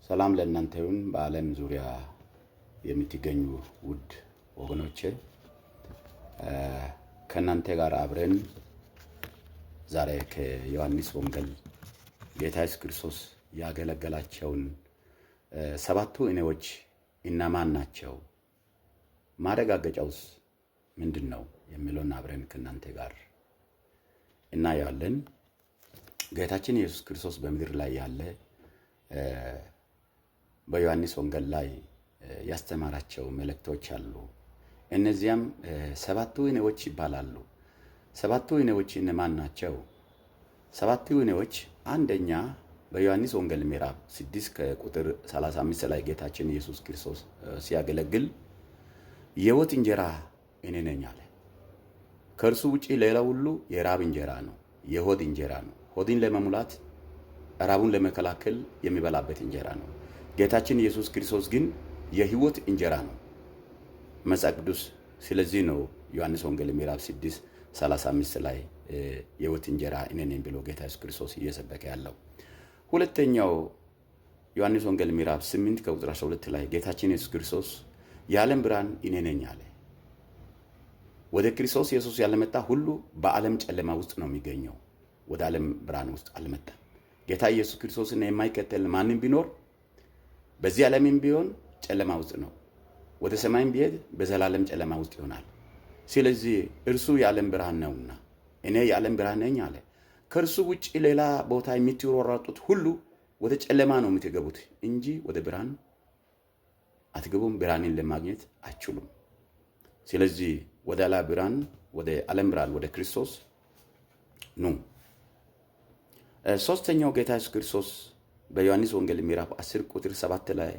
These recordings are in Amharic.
ሰላም ለእናንተ ይሁን። በዓለም ዙሪያ የምትገኙ ውድ ወገኖቼ፣ ከእናንተ ጋር አብረን ዛሬ ከዮሐንስ ወንጌል ጌታ ኢየሱስ ክርስቶስ ያገለገላቸውን ሰባቱ እኔዎች እነማን ናቸው፣ ማረጋገጫውስ ምንድን ነው የሚለውን አብረን ከእናንተ ጋር እናየዋለን። ጌታችን ኢየሱስ ክርስቶስ በምድር ላይ ያለ በዮሐንስ ወንጌል ላይ ያስተማራቸው መልእክቶች አሉ። እነዚያም ሰባቱ እኔዎች ይባላሉ። ሰባቱ እኔዎች እነማን ናቸው? ሰባቱ እኔዎች አንደኛ በዮሐንስ ወንጌል ምዕራፍ 6 ከቁጥር 35 ላይ ጌታችን ኢየሱስ ክርስቶስ ሲያገለግል የሕይወት እንጀራ እኔ ነኝ አለ። ከእርሱ ውጪ ሌላ ሁሉ የራብ እንጀራ ነው፣ የሆድ እንጀራ ነው። ሆድን ለመሙላት፣ ራቡን ለመከላከል የሚበላበት እንጀራ ነው። ጌታችን ኢየሱስ ክርስቶስ ግን የሕይወት እንጀራ ነው። መጽሐፍ ቅዱስ ስለዚህ ነው ዮሐንስ ወንጌል ምዕራፍ 6 35 ላይ የሕይወት እንጀራ እኔ ነኝ ብሎ ጌታ ኢየሱስ ክርስቶስ እየሰበከ ያለው። ሁለተኛው ዮሐንስ ወንጌል ምዕራፍ 8 ከቁጥር 12 ላይ ጌታችን ኢየሱስ ክርስቶስ የዓለም ብርሃን እኔ ነኝ አለ። ወደ ክርስቶስ ኢየሱስ ያልመጣ ሁሉ በዓለም ጨለማ ውስጥ ነው የሚገኘው። ወደ ዓለም ብርሃን ውስጥ አልመጣም። ጌታ ኢየሱስ ክርስቶስን የማይከተል ማንም ቢኖር በዚህ ዓለምም ቢሆን ጨለማ ውስጥ ነው። ወደ ሰማይም ቢሄድ በዘላለም ጨለማ ውስጥ ይሆናል። ስለዚህ እርሱ የዓለም ብርሃን ነውና እኔ የዓለም ብርሃን ነኝ አለ። ከእርሱ ውጭ ሌላ ቦታ የምትሯሯጡት ሁሉ ወደ ጨለማ ነው የምትገቡት እንጂ ወደ ብርሃን አትገቡም። ብርሃንን ለማግኘት አትችሉም። ስለዚህ ወደ ዓለም ብርሃን፣ ወደ ዓለም ብርሃን፣ ወደ ክርስቶስ ኑ። ሶስተኛው ጌታ ኢየሱስ ክርስቶስ በዮሐንስ ወንጌል ምዕራፍ 10 ቁጥር 7 ላይ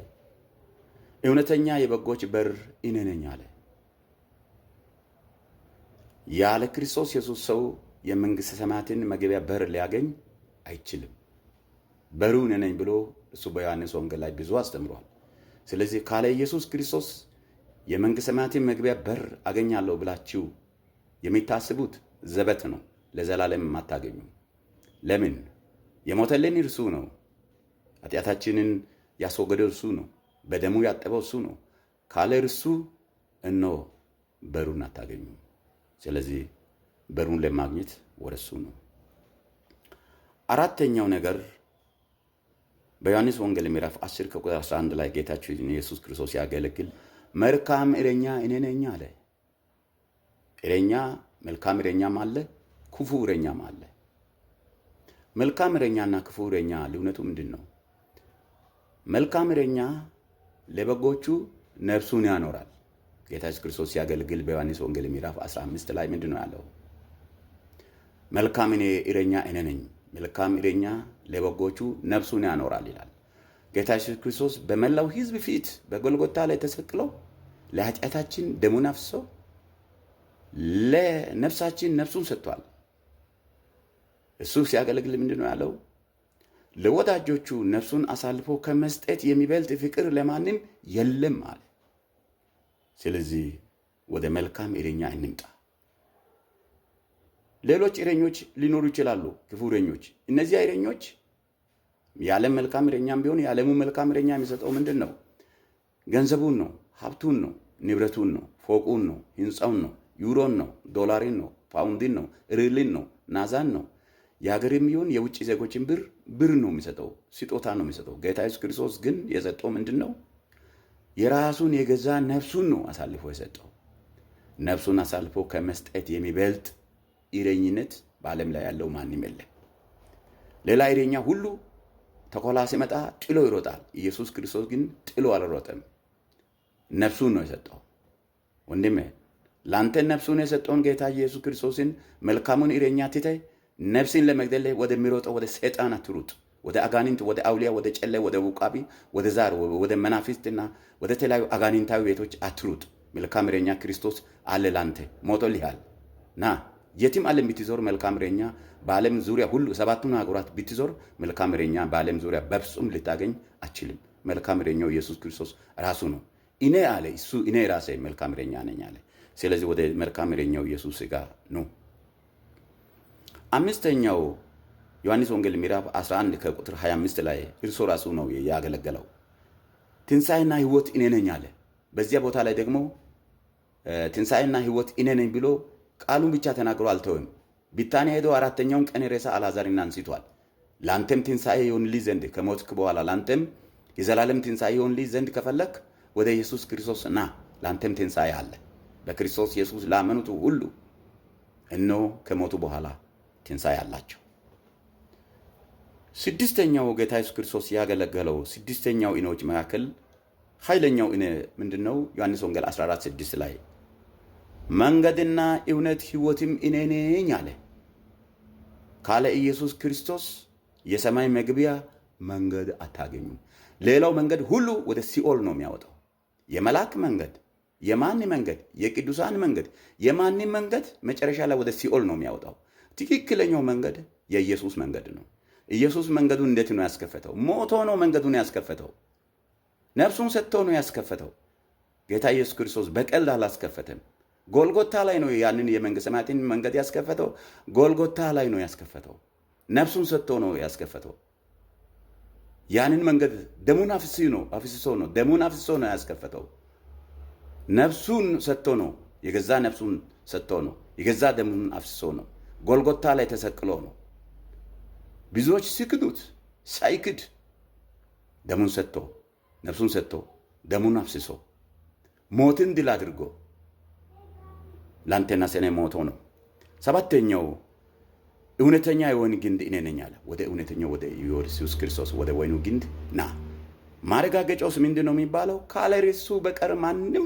እውነተኛ የበጎች በር እኔ ነኝ አለ። ያለ ክርስቶስ ኢየሱስ ሰው የመንግሥተ ሰማያትን መግቢያ በር ሊያገኝ አይችልም። በሩ እኔ ነኝ ብሎ እሱ በዮሐንስ ወንጌል ላይ ብዙ አስተምሯል። ስለዚህ ካለ ኢየሱስ ክርስቶስ የመንግሥተ ሰማያትን መግቢያ በር አገኛለሁ ብላችሁ የሚታስቡት ዘበት ነው። ለዘላለም አታገኙም። ለምን? የሞተልን እርሱ ነው። ኃጢአታችንን ያስወገደው እርሱ ነው። በደሙ ያጠበው እሱ ነው። ካለ እርሱ እነሆ በሩን አታገኙም። ስለዚህ በሩን ለማግኘት ወደ እሱ ነው። አራተኛው ነገር በዮሐንስ ወንጌል ምዕራፍ 10 ከቁጥር 11 ላይ ጌታችን ኢየሱስ ክርስቶስ ሲያገለግል መልካም እረኛ እኔ ነኝ አለ። እረኛ፣ መልካም እረኛም አለ፣ ክፉ እረኛም አለ። መልካም እረኛና ክፉ እረኛ ልዩነቱ ምንድን ነው? መልካም እረኛ ለበጎቹ ነፍሱን ያኖራል። ጌታ ኢየሱስ ክርስቶስ ሲያገለግል በዮሐንስ ወንጌል ምዕራፍ 15 ላይ ምንድን ነው ያለው? መልካም እኔ እረኛ እኔ ነኝ፣ መልካም እረኛ ለበጎቹ ነፍሱን ያኖራል ይላል። ጌታ ኢየሱስ ክርስቶስ በመላው ሕዝብ ፊት በጎልጎታ ላይ ተሰቅሎ ለኃጢአታችን ደሙን አፍሶ ለነፍሳችን ነፍሱን ሰጥቷል። እሱ ሲያገለግል ምንድን ነው ያለው? ለወዳጆቹ ነፍሱን አሳልፎ ከመስጠት የሚበልጥ ፍቅር ለማንም የለም አለ። ስለዚህ ወደ መልካም እረኛ እንምጣ። ሌሎች እረኞች ሊኖሩ ይችላሉ፣ ክፉ እረኞች። እነዚያ እረኞች የዓለም መልካም እረኛም ቢሆን የዓለሙ መልካም እረኛ የሚሰጠው ምንድን ነው? ገንዘቡን ነው፣ ሀብቱን ነው፣ ንብረቱን ነው፣ ፎቁን ነው፣ ህንፃውን ነው፣ ዩሮን ነው፣ ዶላርን ነው፣ ፓውንድን ነው፣ ሪልን ነው፣ ናዛን ነው። የሀገርም ይሁን የውጭ ዜጎችን ብር ነው የሚሰጠው፣ ስጦታ ነው የሚሰጠው። ጌታ ኢየሱስ ክርስቶስ ግን የሰጠው ምንድን ነው? የራሱን የገዛ ነፍሱን ነው አሳልፎ የሰጠው። ነፍሱን አሳልፎ ከመስጠት የሚበልጥ እረኝነት በዓለም ላይ ያለው ማንም የለም። ሌላ እረኛ ሁሉ ተኩላ ሲመጣ ጥሎ ይሮጣል። ኢየሱስ ክርስቶስ ግን ጥሎ አልሮጠም። ነፍሱን ነው የሰጠው። ወንድሜ፣ ለአንተ ነፍሱን የሰጠውን ጌታ ኢየሱስ ክርስቶስን መልካሙን እረኛ ትተህ ነፍስን ለመግደል ወደሚሮጠው ወደ ሰይጣን አትሩጥ። ወደ አጋንንት፣ ወደ አውሊያ፣ ወደ ጨለ፣ ወደ ውቃቢ፣ ወደ ዛር፣ ወደ መናፍስትና ወደ ተለያዩ አጋንንታዊ ቤቶች አትሩጥ። መልካም እረኛ ክርስቶስ አለ፣ ላንተ ሞቶልሃል። ና፣ የትም ዓለም ብትዞር መልካም እረኛ በዓለም ዙሪያ ሁሉ ሰባቱን አህጉራት ብትዞር መልካም እረኛ በዓለም ዙሪያ በፍጹም ልታገኝ አትችልም። መልካም እረኛው ኢየሱስ ክርስቶስ ራሱ ነው። እኔ አለ እሱ፣ እኔ ራሴ መልካም እረኛ ነኝ አለ። ስለዚህ ወደ መልካም እረኛው ኢየሱስ ጋር ኑ። አምስተኛው ዮሐንስ ወንጌል ምዕራፍ 11 ከቁጥር 25 ላይ እርሱ ራሱ ነው ያገለገለው። ትንሣኤና ሕይወት እኔ ነኝ አለ። በዚያ ቦታ ላይ ደግሞ ትንሣኤና ሕይወት እኔ ነኝ ብሎ ቃሉን ብቻ ተናግሮ አልተወም። ቢታንያ ሄዶ አራተኛውን ቀን ሬሳ አልዓዛርን አንስቷል። ለአንተም ትንሣኤ ይሆንልህ ዘንድ፣ ከሞትክ በኋላ ለአንተም የዘላለም ትንሣኤ ይሆንልህ ዘንድ ከፈለክ ወደ ኢየሱስ ክርስቶስ ና፣ ለአንተም ትንሣኤ አለ። በክርስቶስ ኢየሱስ ላመኑት ሁሉ እነሆ ከሞቱ በኋላ ትንሣኤ አላቸው። ስድስተኛው ጌታ ኢየሱስ ክርስቶስ ያገለገለው ስድስተኛው እኔዎች መካከል ኃይለኛው እኔ ምንድን ነው? ዮሐንስ ወንጌል 14:6 ላይ መንገድና እውነት ሕይወትም እኔ ነኝ አለ። ካለ ኢየሱስ ክርስቶስ የሰማይ መግቢያ መንገድ አታገኙም። ሌላው መንገድ ሁሉ ወደ ሲኦል ነው የሚያወጣው። የመልአክ መንገድ፣ የማን መንገድ፣ የቅዱሳን መንገድ፣ የማንም መንገድ መጨረሻ ላይ ወደ ሲኦል ነው የሚያወጣው። ትክክለኛው መንገድ የኢየሱስ መንገድ ነው። ኢየሱስ መንገዱን እንዴት ነው ያስከፈተው? ሞቶ ነው መንገዱን ያስከፈተው። ነፍሱን ሰጥቶ ነው ያስከፈተው። ጌታ ኢየሱስ ክርስቶስ በቀልድ አላስከፈተም። ጎልጎታ ላይ ነው ያንን የመንግሥተ ሰማያትን መንገድ ያስከፈተው። ጎልጎታ ላይ ነው ያስከፈተው። ነፍሱን ሰጥቶ ነው ያስከፈተው። ያንን መንገድ ደሙን አፍስሶ ነው ያስከፈተው። ነፍሱን ሰጥቶ ነው፣ የገዛ ነፍሱን ሰጥቶ ነው፣ የገዛ ደሙን አፍስሶ ነው። ጎልጎታ ላይ ተሰቅሎ ነው። ብዙዎች ሲክዱት ሳይክድ ደሙን ሰጥቶ፣ ነፍሱን ሰጥቶ፣ ደሙን አፍስሶ፣ ሞትን ድል አድርጎ ላንተና ለኔ ሞቶ ነው። ሰባተኛው እውነተኛ የወይን ግንድ እኔ ነኝ አለ። ወደ እውነተኛው ወደ ኢየሱስ ክርስቶስ ወደ ወይኑ ግንድ ና። ማረጋገጫውስ ምንድን ነው የሚባለው? ካለ እርሱ በቀር ማንም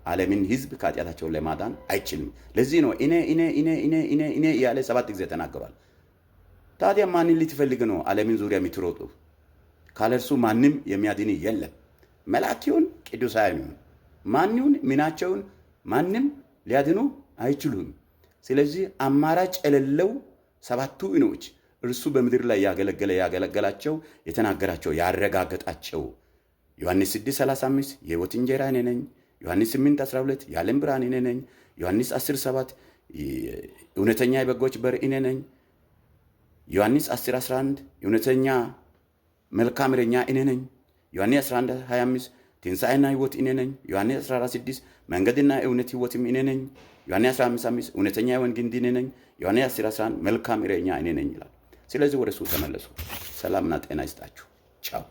ዓለምን ሕዝብ ከኃጢአታቸው ለማዳን አይችልም። ለዚህ ነው እኔ፣ እኔ፣ እኔ፣ እኔ፣ እኔ፣ እኔ እያለ 7 ጊዜ ተናግሯል። ታዲያ ማንን ልትፈልግ ነው ዓለምን ዙሪያ የምትሮጡ? ካለ እርሱ ማንም የሚያድን የለም። መልአክ ይሁን፣ ቅዱሳን ይሁን፣ ማን ይሁን፣ ምናቸውን ማንም ሊያድኑ አይችሉም። ስለዚህ አማራጭ የሌለው ሰባቱ እኔዎች እርሱ በምድር ላይ ያገለገለ፣ ያገለገላቸው፣ የተናገራቸው፣ ያረጋገጣቸው ዮሐንስ 6:35 የሕይወት እንጀራ እኔ ነኝ፣ ዮሐንስ 8:12 የዓለም ብርሃን እኔ ነኝ፣ ዮሐንስ 10:7 እውነተኛ የበጎች በር እኔ ነኝ፣ ዮሐንስ 10:11 እውነተኛ መልካም እረኛ እኔ ነኝ፣ ዮሐንስ 11:25 ትንሣኤና ሕይወት እኔ ነኝ፣ ዮሐንስ 14:6 መንገድና እውነት ሕይወትም እኔ ነኝ፣ ዮሐንስ 15:5 እውነተኛ የወይን ግንድ እኔ ነኝ፣ ዮሐንስ 10:11 መልካም እረኛ እኔ ነኝ ይላል። ስለዚህ ወደ እሱ ተመለሱ። ሰላምና ጤና ይስጣችሁ። ቻው።